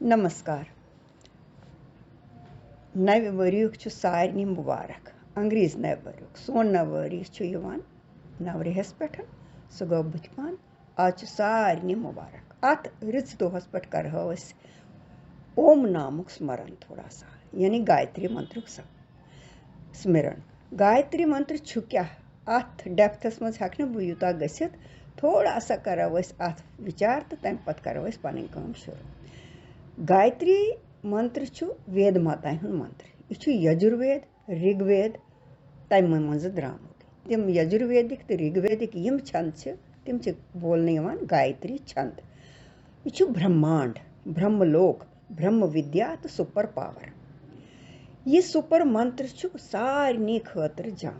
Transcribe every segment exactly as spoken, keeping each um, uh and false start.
نمسکار۔ نوِ ؤریُک چھُ سارنٕے مُبارک۔ انگریز نوِ ؤریُک۔ سون نوِ ؤری چھُ یِوان نوریہَس پٮ۪ٹھ۔ سُہ گوٚو بٕتھِ پَہن۔ آز چھُ سارنٕے مُبارک۔ اَتھ رٕژ دۄہَس پٮ۪ٹھ کَرہو أسۍ اوم نامُک سمرن تھوڑا سا، یعنی گایتری منترُک سا-، سمرن۔ گایتری منتر چھُ کیٛاہ؟ اَتھ depthس منٛز ہٮ۪کہٕ نہٕ بہٕ یوٗتاہ گٔژھِتھ۔ تھوڑا سا کَرو أسۍ اَتھ وِچار تہٕ تَمہِ پَتہٕ کَرو أسۍ پَنٕنۍ کٲم شروٗع۔ گایتری منتر چھُ وید ماتایہِ ہُنٛد منتر۔ یہِ چھُ یجُروید، رِگ وید، تَمہِ منٛزٕ درٛامُت۔ تِم یجُرویدِک تہٕ رِگ ویدِک یِم چھند چھِ، تِم چھِ بولنہٕ یِوان گایتری چھند۔ یہِ چھُ برہمانڈ، برہملوک، برہم ودیا تہٕ super power۔ یہِ super منتر چھُ سارنٕے خٲطرٕ جان۔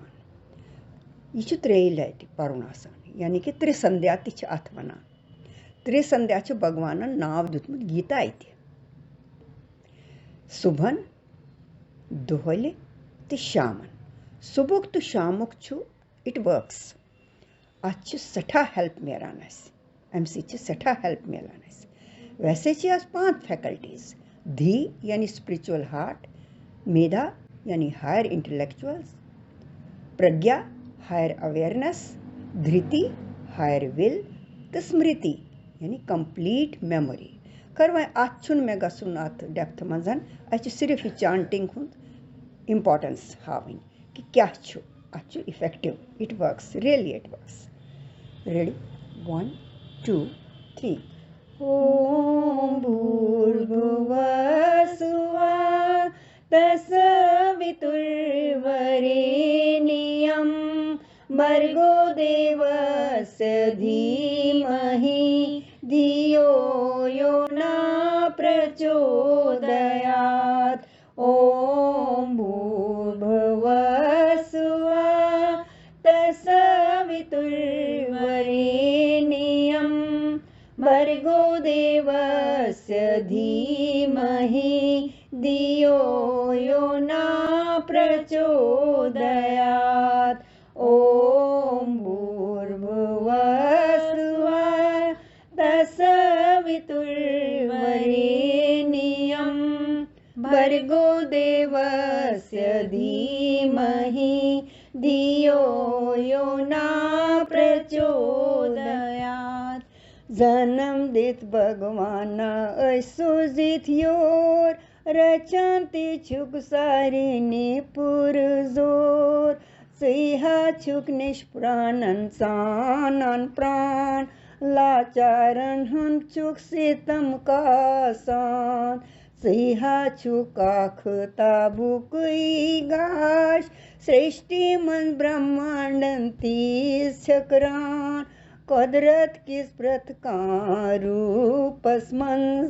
یہِ چھُ ترٛیٚیہِ لٹہِ پَرُن آسان، یعنی کہِ ترٛسندھیا تہِ چھِ اَتھ وَنان۔ ترٛسندھیا چھُ بھگوانن ناو دیُتمُت گیتایہِ تہِ۔ صُبحن، دۄہلہِ تہٕ شامن۔ صُبحُک تہٕ شامُک چھُ، it works۔ اَتھ چھِ سٮ۪ٹھاہ help میلان اَسہِ۔ اَمہِ سۭتۍ چھِ سٮ۪ٹھاہ help میلان اَسہِ۔ ویسے چھِ اَتھ پانٛژھ faculties۔ دھی یعنی spiritual heart، میدھا یعنی higher intellectuals، Pragya, higher awareness، دھرتی، higher will، تہٕ سمرتی، یعنی complete memory۔ خٲر وۄنۍ اَتھ چھُنہٕ مےٚ گژھُن اَتھ depth منٛز، اَسہِ چھِ صرف یہِ chanting ہُنٛد importance ہاوٕنۍ کہِ کیٛاہ چھُ، اَتھ چھُ effective، it works، really it works۔ Ready? One, two, three. ॐ भूर्भुवः स्वः तत्सवितुर्वरेण्यं भर्गो देवस्य धीमहि धियो यो न प्रचोदयात्। ॐ भूर्भुवः स्वः तत्सवितुर्वरेण्यं भर्गो देवस्य धीमहि धियो यो न प्रचोदयात्। ॐ भूर्भुवः स्वः तत्सवितुर्वरेण्यं भर्गो देवस्य धीमहि धियो यो न प्रचोदयात्। जन्म دِتھ بھگوانہ أسۍ سوٗزِتھ یور، رچان تہِ چھُکھ سارنٕے پُرزور۔ ژٕے ہا چھُکھ نِش پرانن ژانان پران، لاچارن ہُنٛد چھُکھ ستم کاسان۔ ژٕے ہا چھُکھ آختابُکُے گاش، سرشٹی منٛز برہمانڈن تیٖژ چھٔکران۔ قۄدرت کِس پرٛٮ۪تھ کانٛہہ روٗپس منٛز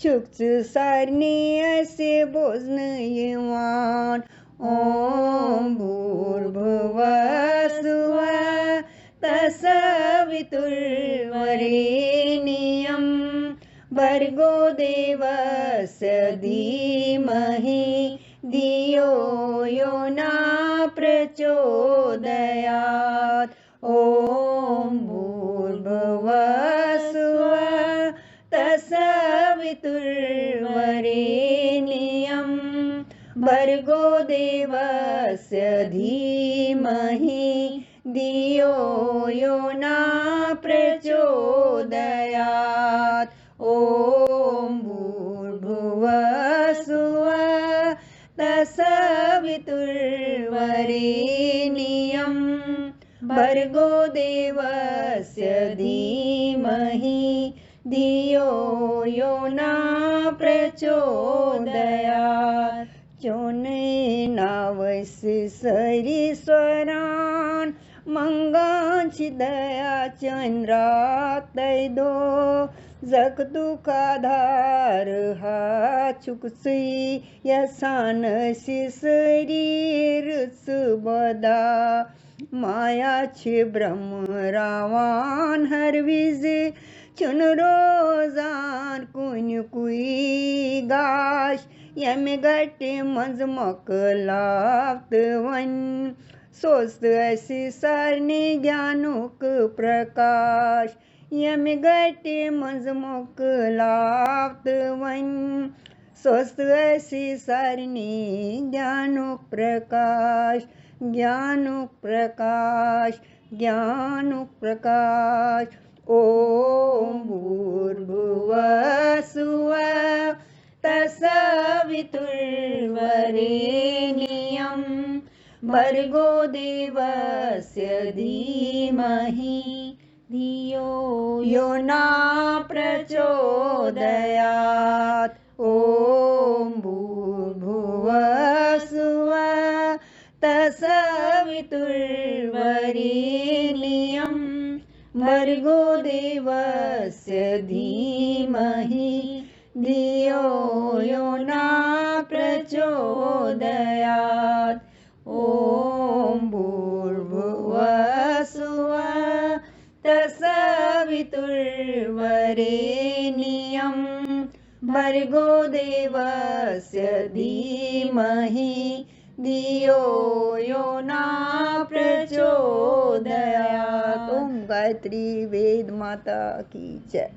چھُکھ ژٕ سارنٕے اَسہِ بوزنہٕ یِوان۔ ॐ भूर्भुवः स्वः तत्सवितुर्वरेण्यं भर्गो देवस्य धीमहि धियो यो न प्रचोदयात्। ॐ भूर्भुवः स्वः तत्सवितुर्वरेण्यं भर्गो देवस्य धीमहि धियो यो न प्रचोदयात्। ॐ भूर्भुवः स्वः तत्सवितुर्वरेण्यं भर्गो देवस्य धीमहि धियो यो न प्रचोदयात्। چونُے ناو أسۍ سٲری سۄران، منٛگان چھِ دیا چٲنۍ راتَے دۄہ۔ زخ دُکھ آدھار ہا چھُکھ ژٕے، یَژھان أسۍ سٲری رٕژٕ بۄدا۔ مایا چھِ برٛمراوان ہر وِزِ، چھُنہٕ روزان کُنہِ کُے گاش۔ ییٚمہِ گٹہِ منٛز مۄکلاو تہٕ وۄنۍ سوز تہٕ اَسہِ سارنٕے گیانُک پرکاش۔ ییٚمہِ گٹہِ منٛز مۄکلاو تہٕ وۄنۍ سۄستہٕ ٲسی سارنٕے گیانُک پرکاش، گیانُک پرکاش، گیانُک پرکاش۔ اوم بھوربھووسوہ تسویتروریونیم بھرگو دیوسیہ دھیمہی धियो यो न प्रचोदयात्। ॐ भूर्भुवः स्वः तसवितुर्वरेण्यं भर्गो देवस्य धीमहि धियो यो न प्रचोदयात्। ॐ भूर्भुवः स्वः तसवितुर्वरेण्यं भर्गो देवस्य धीमहि धियो यो न प्रचोदयात्। ओम गायत्री वेद माता की जय।